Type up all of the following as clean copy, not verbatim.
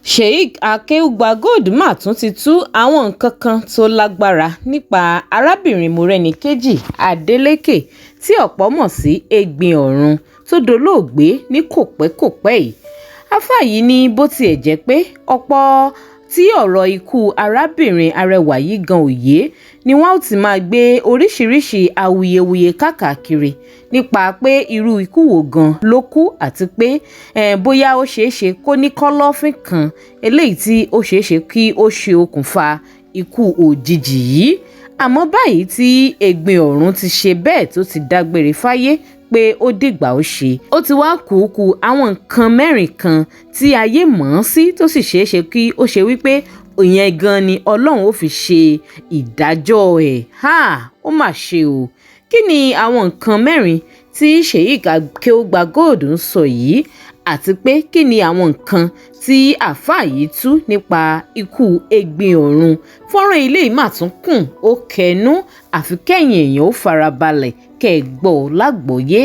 Sheik Akeugbagold mà tún ti tú àwọn nǹkan kan tó lágbára nípa arábìnrin Morenikeji Adeleke tí ọ̀pọ̀ mọ̀ sí Ẹ̀gbin Ọ̀run tó dolóògbé ní kòpẹ́kòpẹ́ yìí. Àáfàá yìí ní bó tiẹ̀ jẹ́ pé ọ̀pọ̀ tí ọ̀rọ̀ ikú arábìnrin arẹwà yìí gan ò yé ni wọ́n ó ti máa gbé oríṣiríṣiì awuyewuye káàkiri nípa pé irú ikú wo gan ló kú àti pé bóyá ó ṣeé ṣe kó ní kọ́lọ́fín kan eléyìí tí ó ṣeé ṣe kí ó ṣe okùnfà ikú òjijì yìí. Àmọ́ báyìí tí Ẹ̀gbin Ọ̀run ti ṣe bẹ́ẹ̀ tó ti dágbére fáyé pé ó dìgbà ó ṣe, ó ti wá kúkú àwọn nǹkan mẹ́rin kan tí ayé mọ̀ ọ́n sí tó sì ṣeé ṣe kí ó ṣe wípé ìyẹn gan ni Ọlọ́run ó fi ṣe ìdájọ́ ẹ̀. Ó mà ṣe o. Kí ni àwọn nǹkan mẹ́rin tí Sheik Akeugbagold ń sọ yìí, àti pé kí ni àwọn nǹkan tí àáfàá yìí tú nípa ikú Ẹ̀gbin Ọ̀run? Fọ́nrán ilé mà tún kùn ó kẹnu, àfi kẹ́yìn èèyàn ó farabalẹ̀ kẹ́ ẹ gbọ́ lágbọ́yé.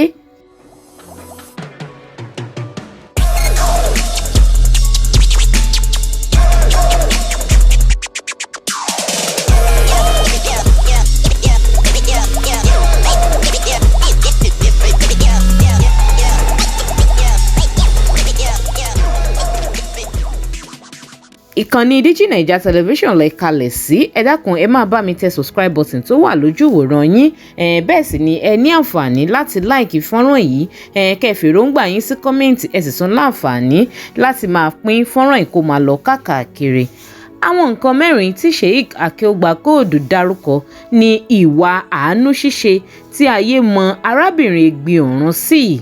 Ìkànnì Digi Naija Television lẹ kalẹ̀ sí. Ẹ dákun, ẹ máa bá mi tẹ subscribe button tó wà lójú ìwòran yín. Bẹ́ẹ̀ sì ni ẹ ní àǹfààní láti like fọ́nrán yìí, kẹ́ ẹ fèròǹgbà yín sí comment, ẹ sì tún láǹfààní láti máa pín fọ́nrán yìí kó máa lọ káàkiri. Àwọn nǹkan mẹ́rin tí Sheik Akeugbagold dárúkọ ní ìwà àánú ṣíṣe tí ayé mọ arábìnrin Ẹ̀gbin Ọ̀run sí.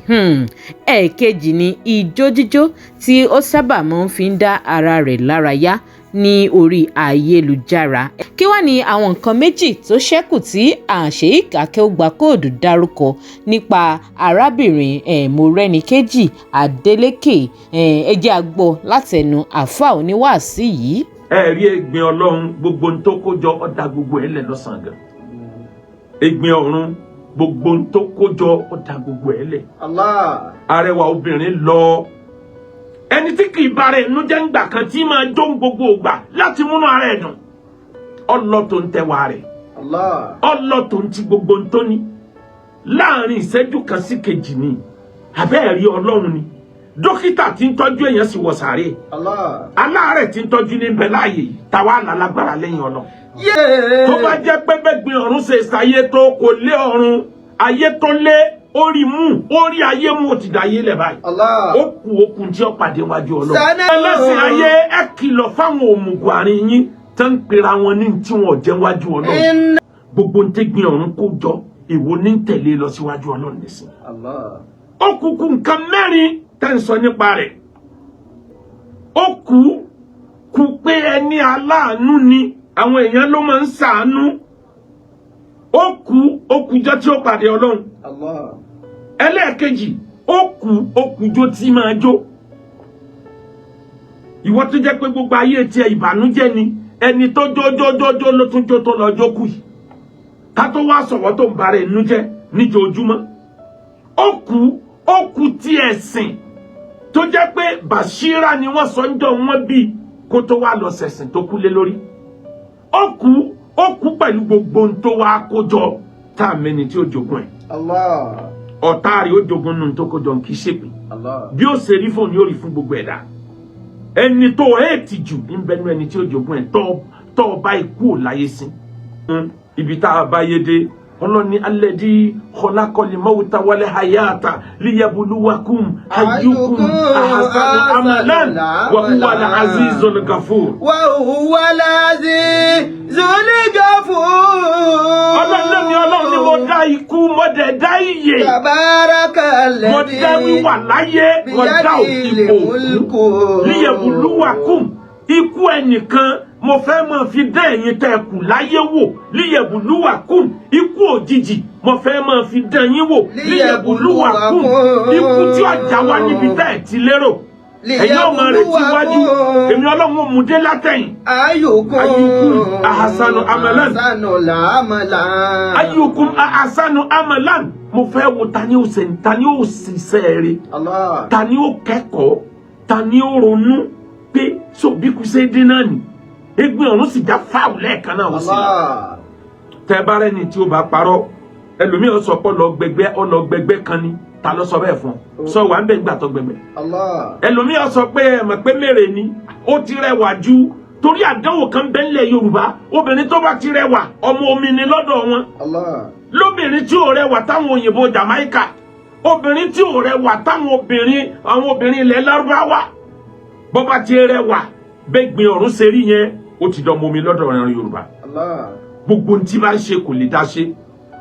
Ẹ̀ẹ̀kejì ni ijó jíjó tí ó sábà máa ń fi ń dá ara rẹ̀ lárayá ní orí ayélujára. Kí wá ní àwọn nǹkan méjì tó ṣẹ́kù tí Sheik Akeugbagold dárúkọ nípa arábìnrin Morenikeji Adeleke? Ẹ jẹ́ a gbọ́ látẹnu àáfàá oníwàásí yìí. Ẹ rí Ẹ̀gbin Ọlọ́run, gbogbo ohun tó kó jọ, ó dá gbogbo ẹ̀ lẹ̀ lọ́sàn-án gan. Ẹ̀gbin Ọ̀run, gbogbo ohun tó kó jọ, ó dá gbogbo ẹ̀ lẹ̀. Allah. Arẹwà obìnrin lọ, ẹni tí kì í bára ẹnu jẹ́ ńgbà kan, tí máa jó ń gbogbo ògbà láti múnú ara ẹ̀ dùn, ọlọ tó ń tẹwà rẹ̀. Allah. Ọlọ tó ń ti gbogbo ń tó ní láàrin ìṣẹ́jú kan sí kejì ni. Àbẹ́ẹ̀rí Ọlọ́run ni. Dókítà tí ń tọ́jú èèyàn sì wọ sàárè. Allah. Aláàárẹ̀ tí ń tọ́jú ní bẹ láàyè yìí, táwa lálágbára lẹ́yìn Ọlọ́run? Yeah. Tó bá jẹ́ pé bẹ́gbin ọ̀run ṣe ṣàyè tó kò lé ọ̀run ayé tó lé orí mú orí ayé mú, ó ti dà ayé lẹ̀ báyìí. Allah. Ó kù okùn tí ó pàdé wájú Ọlọ́run. Sana- Ẹlẹ́sìn ayé, ẹ kìlọ̀ fáwọn òmùgọ̀ àárín yín tó ń pera wọn ní tí wọn ò jẹ́ wájú Ọlọ́run. Inna. Gbogbo ń tẹ́gbin ọ̀run kó jọ, èwo ní ń tẹ̀lé lọ síwájú Ọlọ́run nísìn? Allah. Ó kúkú nǹkan mẹ́rin tẹ́ ń sọ nípa rẹ̀. Ó kú kú pé ẹni aláàánú ni, àwọn èèyàn ló máa ń ṣàánú. Ó kú, ó kújọ́ tí ó pàdé Ọlọ́run. Allah. Ẹlẹ́ẹ̀kejì, ó kú, ó kújó tí máa jó. Ìwọ tó jẹ́ pé gbogbo ayé tiẹ̀ ìbànújẹ́ ni, ẹni tó jó jó jó jó ló tún jó tó lọ jó kù yìí, ká tó wá sọ̀wọ́ tó ń bara ẹnu jẹ́ níjoojúmọ́. Ó kú, ó kú tí ẹ̀sìn tó jẹ́ pé Bàṣírà ni wọ́n sọ ń jọ wọ́n bí kó tó wá lọ sẹ̀sìn tó kú lé lórí. Ó kú, ó kú pẹ̀lú gbogbo ohun tó wá kó jọ, tá a mẹ́ni tí ó jogún ẹ̀. Allah. Ọ̀tá rẹ̀ ó jogún nù tó kó jọ, kì í ṣèpè. Allah. Bí ó ṣe rí fóun ni ó rí fún gbogbo ẹ̀dá. Ẹni tó hẹ́ẹ̀tì jù ń bẹnu ẹni tí ó jogún ẹ̀ tọ́ ọba ikú ò láyé sí. Ibi tá a bá yé dé, Ọlọ́ni alladhi khalaqal mawta wal hayata liyabluwakum ayyukum ahsanu amalan wa huwa al-azizul ghafur. Wa huwa al-azizul ghafur. Ọlọ́run ni, Ọlọ́run ni mo dá ikú, mo dẹ̀ dá ìyè. Tabaraka Mo alladhi. dá wíwà láyé, mo dá biyadihil òkú mulku. Liyabluwakum, ikú ẹnìkan mo fẹ́ máa fi dán ẹ̀yin tẹ́ ẹ kù láyé wò. Liyabluwakum, ikú òjijì mo fẹ́ máa fi dán yín wò. Liyabluwakum, ikú tí ọjà wá níbi tẹ́ ẹ ti lérò, ẹ̀yin ọmọ rẹ̀ ti wájú, èmi Ọlọ́run ò mú dé látẹ̀yìn. Ayyukum. Ayyukum ahsanu amalan. Ahsanu amalan. Ayyukum ahsanu amalan, mo fẹ́ wo ta ni ó ṣe, ta ni ó ṣiṣẹ́ rẹ̀. Allah. Ta ni ó kẹ́kọ̀ọ́, ta ni ó ronú pé So bí kú ṣe dín náà ni Egbin Ọ̀run sì já fáwù lẹ́ẹ̀kan náà, ó sì lọ. Allah. Tẹ bá rẹni tí ó bá parọ́, ẹlòmíì ó sọ pé ọlọ gbẹgbẹ, ọlọ gbẹgbẹ kan ni. Ta ló sọ bẹ́ẹ̀ fún ọ? Sọ wà ń bẹ gbà tó gbẹgbẹ. Allah. Ẹlòmíì ó sọ pé ẹ mọ̀ pé mèrè ni, ó ti rẹwà ju, torí àdánwò kan bẹ́ẹ̀ ńlẹ̀ Yorùbá, obìnrin tó bá ti rẹwà, ọmọ omi ni lọ́dọ̀ wọn. Allah. Lóbìnrin tí ò rẹwà táwọn òyìnbó Jamaica, obìnrin tí ò rẹwà táwọn obìnrin, àwọn obìnrin ilẹ̀ Lárúbáwá, bó bá ti rẹwà bẹ́gbin ọ̀run ṣe rí yẹn, ó ti dánmọ́ omi lọ́dọ̀ ọ̀run Yorùbá. Allah. Gbogbo ohun tí bá ń ṣe kò lè dá ṣe.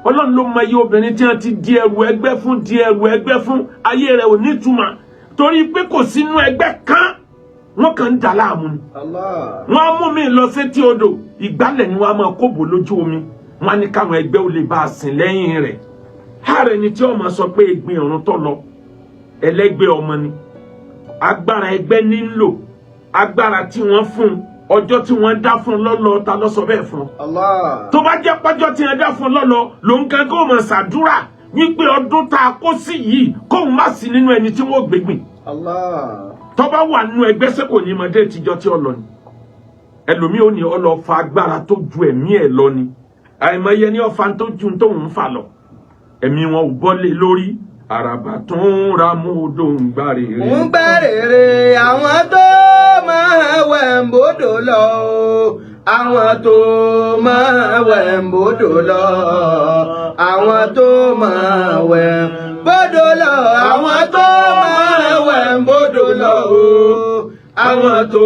Ọlọ́run ló mọ iye obìnrin tí wọ́n ti di ẹrù ẹgbẹ́ fún, di ẹrù ẹgbẹ́ fún, ayé rẹ̀ ò nítumọ̀ torí pé kò sínú ẹgbẹ́ kan, wọ́n kàn ń dà láàmú ni. Allah. Wọ́n á mú mi lọ sétí odò, ìgbálẹ̀ ni wọ́n á máa kóbò lójú omi. Wọ́n á ní káwọn ẹgbẹ́ ò lè bá a sìn lẹ́yìn rẹ̀. Ààrẹ ni tí ó máa sọ pé Egbin Ọ̀run tó lọ, ẹlẹ́gbẹ́ ọmọ ni, agbára ẹgbẹ́ ní ń lò, agbára tí wọ́n fún un, ọjọ́ tí wọ́n dá fún un lọ́lọ́. Ta ló sọ bẹ́ẹ̀ fún un? Allah. Tó bá jẹ́ pọ́jọ́ tí wọ́n dá fún un lọ́lọ́ ló ń kan, kó máa ṣàdúrà wípé ọdún tá a kó sí yìí, kóun má sí nínú ẹni tí wọ́n gbégbìn. Allah. Tó bá wà nínú ẹgbẹ́, sẹ́ kò ní mọ dé ìtìjọ́ tí ó lọ ni? Ẹlòmíì ò ní ọlọ́ fa agbára tó ju ẹ̀mí ẹ̀ lọ ni. Àìmọye ní ọfà tó ju tóun ń fà lọ, ẹ̀mí wọn ò bọ́lé lórí. Àràbà tó ń ra mú odò ń gbà rèrè. Ń gbẹ́ rere àwọn tó máa wẹ̀ ń bòdò lọ o. Àwọn tó máa wẹ̀ ń bòdò lọ. Àwọn tó máa wẹ̀ ń bòdò lọ. Àwọn tó máa wẹ̀ ń bòdò lọ o. Àwọn tó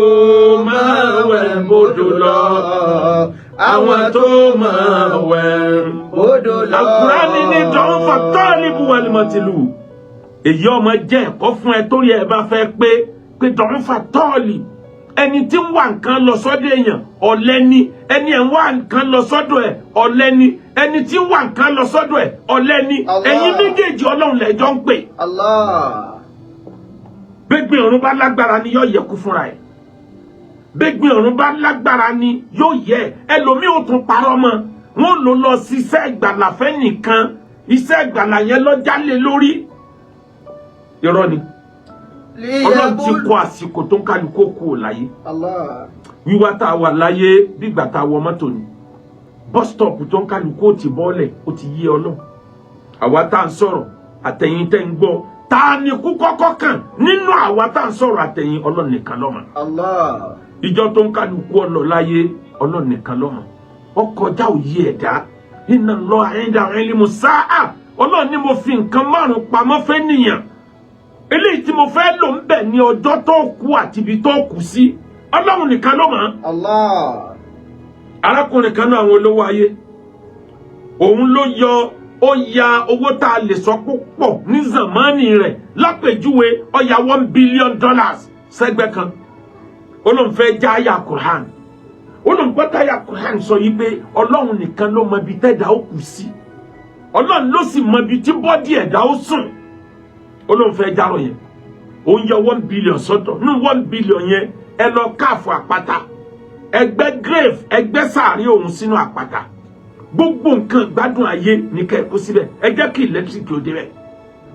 máa wẹ̀ ń bòdò lọ. Àwọn tó máa wẹ̀ ń bòdò lọ. Àkùránì ní ضعف الطالب والمطلوب. Èyí ọmọ jẹ́ ẹ̀kọ́ fún ẹ torí ẹ bá fẹ́ pé ضعف الطالب, ẹni tí ń wá nǹkan lọ sọ́dọ̀ èèyàn, ọ̀lẹ ni. Ẹni ẹ̀ ń wá nǹkan lọ sọ́dọ̀ ẹ̀, ọ̀lẹ ni. Ẹni tí ń wá nǹkan lọ sọ́dọ̀ ẹ̀, ọ̀lẹ ni. Allah. Ẹ̀yin méjèèjì, Ọlọ́run lẹ́jọ́ ń pè. Allah. Gbégbé ọ̀run bá lágbára ni, yóò yẹ kú fúnra ẹ̀. Gbégbé ọ̀run bá lágbára ni, yóò yẹ. Ẹlòmíì ò tún parọ́ mọ́ wọn, ló lọ ṣiṣẹ́ ìgbàlàfẹ́ nìkan, iṣẹ́ ìgbàlà yẹn lọ jálè lórí. Irọ́ ni. Ọlọ́run ti kọ àsìkò tó ń kálukú kú ò láyé. Allah. Wíwá tá a wà láyé, bígbà tá a wọ mọ́tò ni, bus stop tó ń kálukú ó ti bọ́ọ̀lẹ̀, ó ti yé Ọlọ́run. Àwa tá à ń sọ̀rọ̀ àtẹ̀yìn tẹ́ ń gbọ́, ta ni kú kọ́kọ́ kàn nínú àwa tá à ń sọ̀rọ̀ àtẹ̀yìn? Ọlọ́run nìkan ló mọ̀. Allah. Ìjọ tó ń kálukú ọlọ láyé, Ọlọ́run nìkan ló mọ̀. Ó kọjá òye ẹ̀dá. إن الله عنده علم الساعة. Ọlọ́run ní mo fi nǹkan márùn pamọ́ fẹ́ nìyàn. Eléyìí tí mo fẹ́ lò ń bẹ̀ ní ọjọ́ tó kú àti ibi tó kú sí, Ọlọ́run nìkan ló mọ̀. Allah. Arákùnrin kan náà, àwọn olówó ayé, òun ló yọ, ó ya owó tá a lè sọ púpọ̀ ní zamani rẹ̀. Lápèjúwe, ó ya $1 billion sẹ́gbẹ́ kan. Ó lóun fẹ́ já àyà Quran. Ó lóun gbọ́ táyà Quran sọ yìí pé Ọlọ́run nìkan ló mọ ibi tẹ́dà ó kù sí, Ọlọ́run ló sì mọ ibi tí body ẹ̀dá ó sùn. Ó lóun fẹ́ járọ̀ yẹn. Òun yọ 1 billion sọ́tọ̀. Nínú 1 billion yẹn, ẹ lọ káàfù àpáta, ẹgbẹ́ grave, ẹgbẹ́ sàárè òun sínú àpáta. Gbogbo nǹkan gbádùn ayé ní kẹ́ ẹ kó síbẹ̀. Ẹ jẹ́ kí electric ó débẹ̀,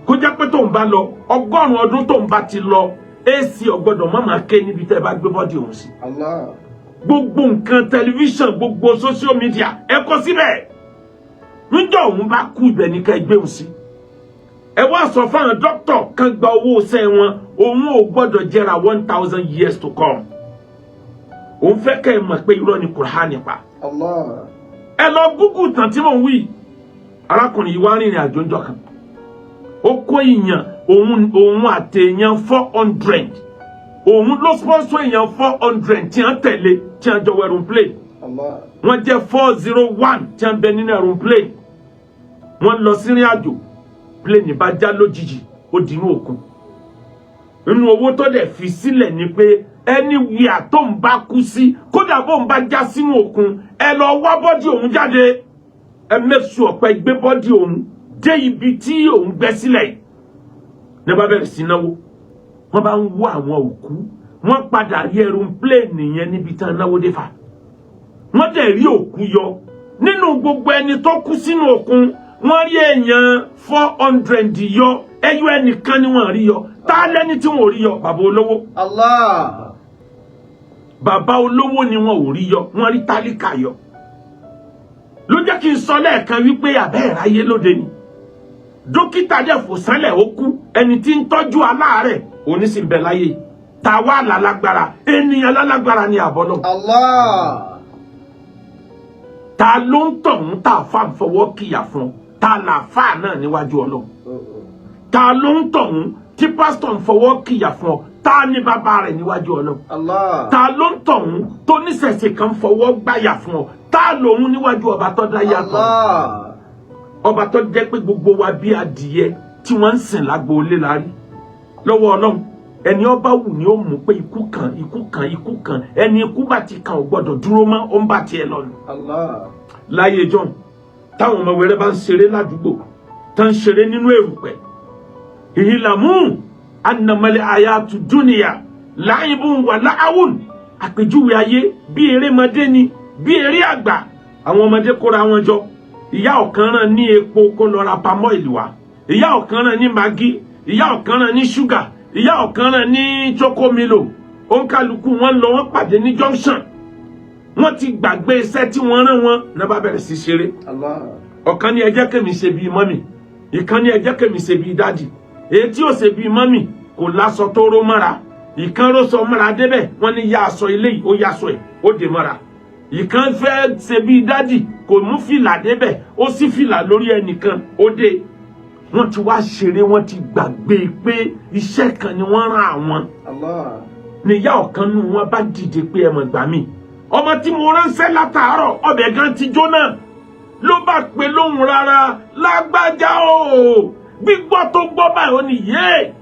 kó jẹ́ pé tóun bá lọ, 100 ọdún tóun bá ti lọ, AC ọgbọ́dọ̀ má máa ké níbi tẹ́ ẹ bá gbé body òun sí. Allah. Gbogbo nǹkan, tẹlifíṣàn, gbogbo social media, ẹ kó síbẹ̀. Níjọ́ òun bá kú, ibẹ̀ ní ká ẹ gbé òun sí. Ẹ wá sọ fáwọn dókítà kan gba owó iṣẹ́ wọn. Òun ò gbọ́dọ̀ jẹrà 1,000 years to come. Òun fẹ́ kẹ́ ẹ mọ̀ pé irọ́ ni Kùránì pa. Allah. Ẹ lọ Google tàn tí mò ń wí. Arákùnrin yìí wá rìnrìn àjò ńjọ́ kan. Ó kó èèyàn, òun àti èèyàn 400. Òun ló sponsor èèyàn 400 tí wọ́n tẹ̀lé, tí wọ́n jọ wọ aeroplane. Allah. Wọ́n jẹ́ 401 tí wọ́n bẹ nínú aeroplane. Wọ́n lọ sí ìrìn àjò. Plane bá já lójijì, ó di inú òkun. Inú owó tó dẹ̀ fi sílẹ̀ ni pé anywhere tó ń bá kú sí, kódà bó ń bá já sínú òkun, ẹ lọ wá body òun jáde. Ẹ make sure pé gbé body òun dé ibi tí òun gbẹ́ sílẹ̀ yìí. Ní bá bẹ̀rẹ̀ sí náwó, wọ́n bá ń wá àwọn òkú. Wọ́n padà rí aeroplane yẹn níbi tí wọ́n náwó dé fà. Wọ́n dẹ̀ rí òkú yọ nínú gbogbo ẹni tó kú sínú òkun. Wọ́n rí èèyàn 400 yọ, ẹyọ ẹnìkan ni wọ́n rí yọ. Tá lẹ́ni tí wọ́n rí yọ? Bàbá olówó. Allah. Bàbá olówó ni wọn ò rí yọ, wọ́n rí tálíkà yọ. Ló jẹ́ kí n sọ lẹ́ẹ̀kan wípé àbẹ́ ìráyé lóde ni. Dókítà dẹ̀ fò sánlẹ̀, ó kú. Ẹni tí ń tọ́jú aláàárẹ̀ òní sì ń bẹ láyé. Ta wá lálágbára? Ènìyàn lálágbára ni àbọ̀lọ́. Allah. Ta ló ń tọ̀hún tá a fà ń fọwọ́ kíyà fún? Ta làáfà náà níwájú Ọlọ́run? Ta ló ń tọ̀hún tí pásítọ̀ ń fọwọ́ kíyà fún ọ? Ta ní bàbá rẹ̀ níwájú Ọlọ́run? Allah. Ta ló ń tọ̀hún tó níṣẹ̀ṣe kan fọwọ́ gbáyà fún ọ? Ta lòun níwájú ọba tó dá yàtọ̀? Allah. Ọba tó jẹ́ pé gbogbo wa bí adìyẹ tí wọ́n ń sìn lágboolé la rí lọ́wọ́ Ọlọ́run. Ẹni ọba wù ni ó mú pé ikú kan, ikú kan, ikú kan. Ẹni ikú bá ti kan ò gbọ́dọ̀ dúró mọ́, ó ń bá tiẹ̀ lọ nù. Allah. Láyé john, táwọn ọmọ wẹrẹ bá ń ṣeré ládùúgbò, tá ń ṣeré nínú èrùpẹ̀, ìhìlàmú anamọlẹ àyàtú dúnìyà láìbùn wà láàwùn. Àpèjúwe ayé bí erémọdé ni, bí eré àgbà. Àwọn ọmọdé kóra wọn jọ. Ìyá ọ̀kan rán ní epo kó lọ ra palm oil wá, ìyá ọ̀kan rán ní Maggi, ìyá ọ̀kan rán ní ṣúgà, ìyá ọ̀kan rán ní chokomilo. Òǹkàlùkù wọn lọ, wọn pàdé ní junction. Wọ́n ti gbàgbé iṣẹ́ tí wọ́n rán wọn náà, bá bẹ̀rẹ̀ sí ṣeré. Allah. Ọ̀kan ní, "Ẹ jẹ́ kémi ṣe bíi mummy." Ìkan ní, "Ẹ jẹ́ kémi ṣe bíi daddy." Èyí tí ò ṣe bíi mummy kò láṣọ tó ró mọ́ra. Ìkan ró sọ mọ́ra débẹ̀. Wọ́n ní, "Yá aṣọ ilé yìí." Ó yá aṣọ ẹ̀, ó dè mọ́ra. Ìkan fẹ́ ṣe bíi daddy, kò mú fìlà débẹ̀, ó sì fìlà lórí ẹnìkan, ó dé. Wọ́n ti wá ṣeré, wọ́n ti gbàgbé pé iṣẹ́ kan ni wọ́n rán àwọn. Allah. Níyà ọ̀kan nù wọn bá dìde pé, "Ẹ mọ̀ gbà mí, ọmọ tí mo ránṣẹ́ látàárọ̀, ọbẹ̀ gan ti jóná." Ló bá pe lóhùn rárá, "Lágbájá o." Gbígbọ́ tó gbọ́ báyìí, ó ní, "Yé,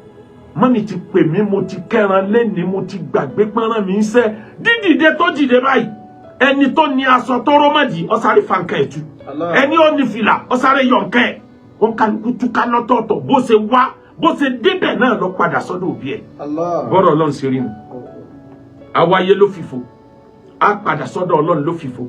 mummy ti pè mí, mo ti kẹran lẹ́ni, mo ti gbàgbé pọ́nrán mi ń sẹ́." Dídìde tó dìde báyìí, ẹni tó ní aṣọ tó rómọdì ọ̀sáré fanka ẹ̀tú. Allah. Ẹni ó ní fìlà ọ̀sáré yọ̀ǹkẹ́ ẹ̀. Ó ń kálukú túká lọ́tọ̀ọ̀tọ̀. Bó ṣe wá, bó ṣe débẹ̀ náà lọ padà sọ́dọ̀ òbí ẹ̀. Allah. Bọ́rọ̀ Ọlọ́run ṣe rí nu. Àwáyé ló fìfo, á padà sọ́dọ̀ Ọlọ́run ló fìfo.